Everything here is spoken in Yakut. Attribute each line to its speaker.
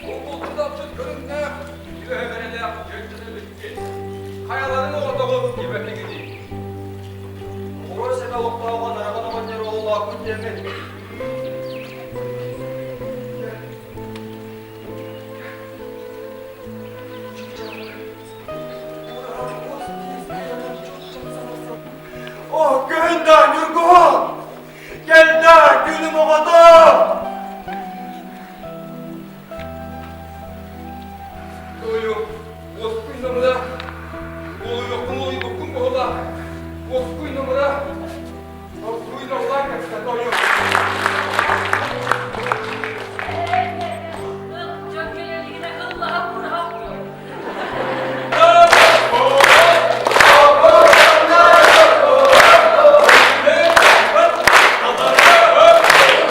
Speaker 1: Бу булчут-алчыт көрүҥнээх, үөһэ бэрэлээх дьон эбиккит. Хайаларын оҕотоҕут диэбэккигитий? Оҕуруо сэмэ олохтооҕо Нараҕан оҕонньор оҕолооккут диэммит.